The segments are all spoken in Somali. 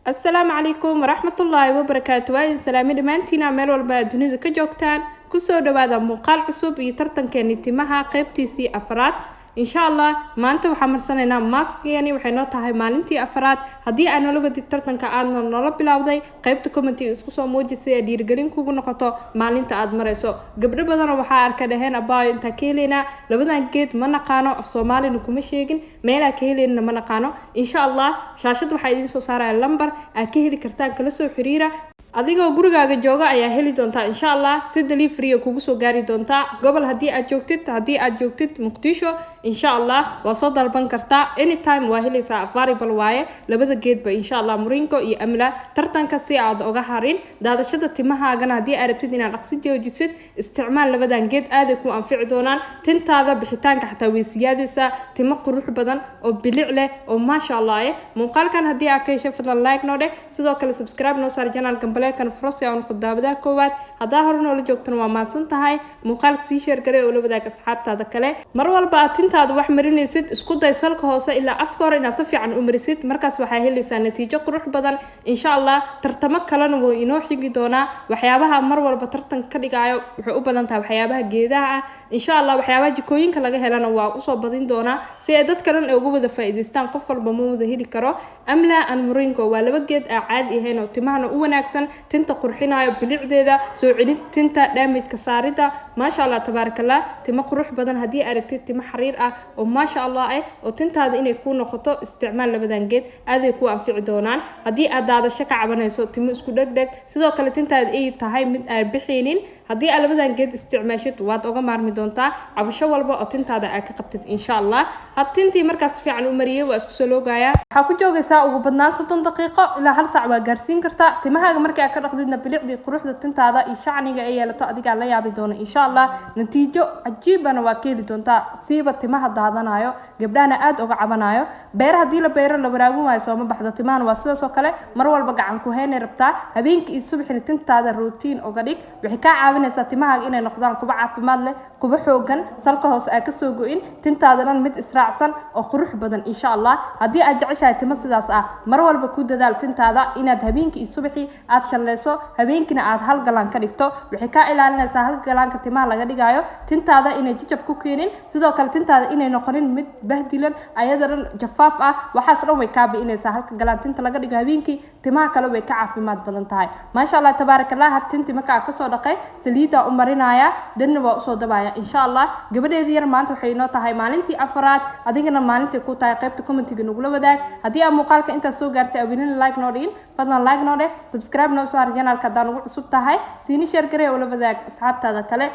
Asalaamu calaykum waraxmatullaahi wabarakaatu. Waa idin salaamay dhammaantiina meel walba aad dunida ka joogtaan. Kusoo dhawaada muuqaal cusub iyo tartankeeni timaha qeybtiisii afraad. Insha Allah maanta waxaan marsanaynaa maskigani, waxay noo tahay maalintii afraad. Haddii aad noola wadid tartanka, aadna noola bilowday, qeybta commentiga isku soo muuji si ay dhiirigelin kugu noqoto maalinta aad marayso. Gabdho badanoo waxaa arka dhaheen: "Abaayo, intaa ka helaynaa labadan geed? Ma naqaano, af Soomaalina kuma sheegin, meelaa ka helaynana ma naqaano." Insha Allah shaashad waxaa idiin soo saaraya lambar aad ka heli kartaan, kala soo xiriira. Adigoo gurigaaga jooga ayaa heli doontaa insha Allah, si delivery kugu soo gaari doontaa gobol haddii aad joogtid. Haddii aad joogtid Muqdisho, insha Allah waa soo dalban kartaa, anytime waa helaysaa, available waaye labada geedba insha Allah, moringa iyo amla. Tartanka si aad oga harin daadashada timahaagana, haddii aad rabtid inaad dhaqsi joojisid, isticmaal labadan geed, aaday ku anfici doonaan. Tintaada bixitaanka xataa way siyaadaysaa, timo qurux badan oo bilic leh oo maasha Allah eh. Muuqaalkan haddii aad ka heshay, fadlan like noo dheh, sidoo kale subscribe noo saar channel, gambaleelkan furo si aan noqo daawadaha koowaad. Haddaa hore noola joogtana, waa mahadsan tahay. Muuqaalka sii share garay oo la wadaag asxaabtaada kale. Mar walba aad tintaada wax marinaysid, isku day salka hoose ilaa afka hore inaad si fiican u marisid. Markaas waxaa helaysaa natiijo qurux badan insha Allah. Tartamo kalena wuu inoo xigi doonaa. Waxyaabaha mar walba tartan ka dhigayo waxay u badan tahay waxyaabaha geedaha ah. Insha Allah waxyaabaha jikooyinka laga helana waa usoo badin doonaa si ay dad kalena ay uga wada faa'iidaystaan. Qof walba ma wada heli karo. Amla and moringa waa laba geed aan caadi ahayn oo timahana u wanaagsan, tinta qurxinayo, bilicdeeda soo celin, tinta damageka saarida. Maasha Allah, tabaarakallah. Timo qurux badan haddii aragtid, timo xariir ah oo maasha Allah eh oo tintaada inay kuu noqoto, isticmaal labadan geed, aaday kuu anfici doonaan. Haddii aad daadasho ka cabanayso, timo isku dhegdheg, sidoo kale tintaada ay tahay mid aan bixaynin, haddii aad labadan geed isticmaashid, waad oga maarmi doontaa cabasho walba oo tintaada aad ka qabtid insha Allah. Had tintii markaas si fiican u mariyay, waa isku soo loogayaa. Waxaa ku joogaysaa ugu badnaan 30 daqiiqo ilaa hal saac waa gaarsiin kartaa. Timahaaga markii aad ka dhaqdidna, bilicdii quruxda tintaada iyo shacniga ay yeelato adigaa la yaabi doono insha Allah. Natiijo cajiibana waa ka heli doontaa, siiba timaha daadanayo, gabdhahana aada uga cabanayo. Beer haddii la beero la waraabin waayo, sooma baxdo. Timahana waa sidaas oo kale, mar walba gacan ku haynay rabtaa. Habeenkii iyo subaxina tintaada routine uga dhig. Waxay kaa caawinaysaa timahaaga inay noqdaan kuwa caafimaad leh, kuwa xoogan, salka hoose aad kasoo go-in, tintaada dhan mid israacsan oo qurux badan insha Allah. Haddii aad jeceshahay timo sidaas ah, mar walba ku dadaal tintaada inaad habeenkii iyo subaxii aad shallayso, habeenkiina aad hal galaan ka dhigto. Waxay kaa ilaalinaysaa hal galaanka timaha laga dhigayo tintaada inay jajab ku keenin, sidoo kale tintaada inay noqonin mid bahdilan, ayada dhan jafaaf ah. Waxaas dhan way kaa bi'inaysaa halka galaan tinta laga dhigo habeenkii. Timaha kale way ka caafimaad badan tahay. Maasha Allah, tabaaraka Allah. Had tinti markaa kasoo dhaqay, saliiddaa u marinaya, danna waa usoo dabaya insha Allah. Gabadheedii yar, maanta waxay inoo tahay maalintii afaraad. Adigana maalintii ku tahay, qaybta commentiga nagula wadaag. Haddii aad muuqaalka intaas soo gaartay awilina like noo dhigin, fadlan like noo dheh, subscribe noo saar channelka haddaan ugu cusub tahay, siini share garee oo la wadaag asxaabtaada kale.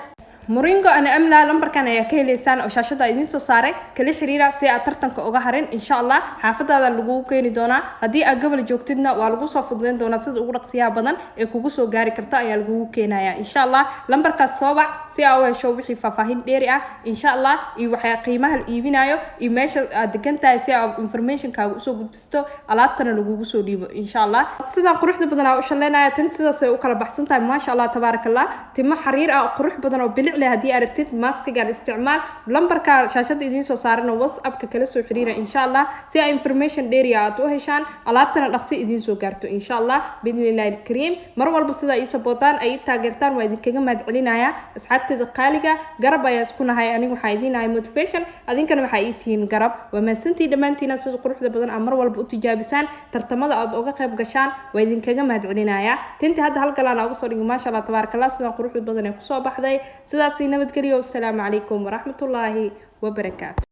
Moringa and amla lambarkan ayaa ka heleysaan oo shaashada idiin soo saaray, kala xiriira si aad tartanka uga harin insha Allah. Xaafadaada lagugu keeni doonaa. Haddii aad gobol joogtidna, waa lagu soo fududeyn doonaa. Sida ugu dhaqsiyaha badan ee kugu soo gaari karta ayaa lagugu keenaya insha Allah. Lambarkaas soo wac si aa u hesho wixii faahfaahin dheeri ah insha Allah, iyo waxaa qiimaha la iibinayo iyo meesha aad degan tahay, si aad informationkaaga usoo gudbisto, alaabtana lagugu soo dhiibo insha Allah. Sidaan quruxda badan aa u shaleynaya, tin sidaas ay u kala baxsan tahay. Maasha Allah, tabaaraka Allah. Timo xariir ah oo qurux badan oo bilic leh haddii aragtid, maskigan isticmaal. Lambarka shaashada idiin soo saarana WhatsAppka kala soo xiriira insha Allah, si ay information dheeriya aad u heshaan, alaabtana dhaqsi idiin soo gaarto insha Allah, biidni illahi alkariim. Mar walba sidaa ii supportaan ay ii taageertaan waa idinkaga mahad celinaya. Asxaabteeda qaaliga, garab ayaa isku nahay. Aniga waxaa idiin ahay motivation, adinkana waxaa ii tihiin garab. Waa mahadsantii dhammaantiina sida quruxda badan aad mar walba u tijaabisaan, tartamada aad uga qayb gashaan, waa idinkaga mahad celinaya. Tintii hadda hal galaan aa uga soo dhigay. Maasha Allah, tabaaraka Allah. Sidaan quruxda badan ee kusoo baxday, sidaasi nabadgelyo. Wasalaamu calaykum waraxmatullaahi wabarakaatu.